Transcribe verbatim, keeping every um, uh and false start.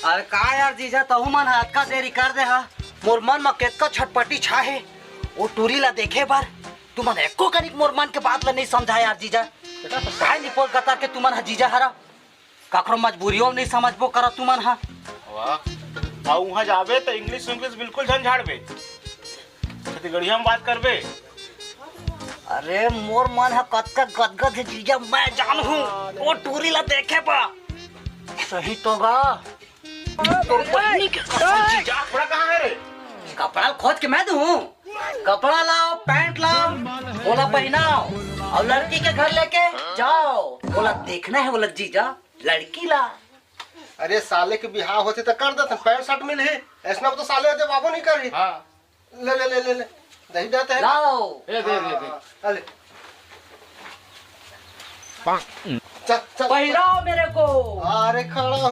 अरे का यार जीजा, तहू मन ह अतका देरी कर दे हा। मोर मन म केतका छटपटी छा हे, ओ टूरी ला देखे बर। तुमन एको कनिक मोर मन के बात ला नइ समझा यार जीजा। काय निपोल कतर के तुमन ह जीजा हरा, कखरो मजबूरियो नइ समझबो करा तुमन ह। वाह, अउ उहाँ जाबे त इंग्लिश विंग्लिश बिल्कुल झन झाड़बे, छत्तीसगढ़िया म बात करबे। अरे मोर मन ह कतका गदगद हे जीजा, मैं जानहूँ ओ टूरी ला देखे बर। सही तो गा। तोर बहिनी के कसम जीजा। कपड़ा कहाँ हे रे? कपड़ा खोज के मैं दूँ। कपड़ा लाव, पैंट लाव, ओला पहिनाव अउ लड़की के घर लेके जाव। ओला देखना हे, ओला जीजा, लड़की ला। अरे साले के बिहाव होथे त कर देथन, पैंट शर्ट मिलही, अइसना तो साले जब आबो नइ करही। हाँ। ले ले ले ले ले, दही देते हैं। लाव। ए, दे, दे, दे। हाँ, ले। चल चल। पहिराव मेरे को। अरे खड़ा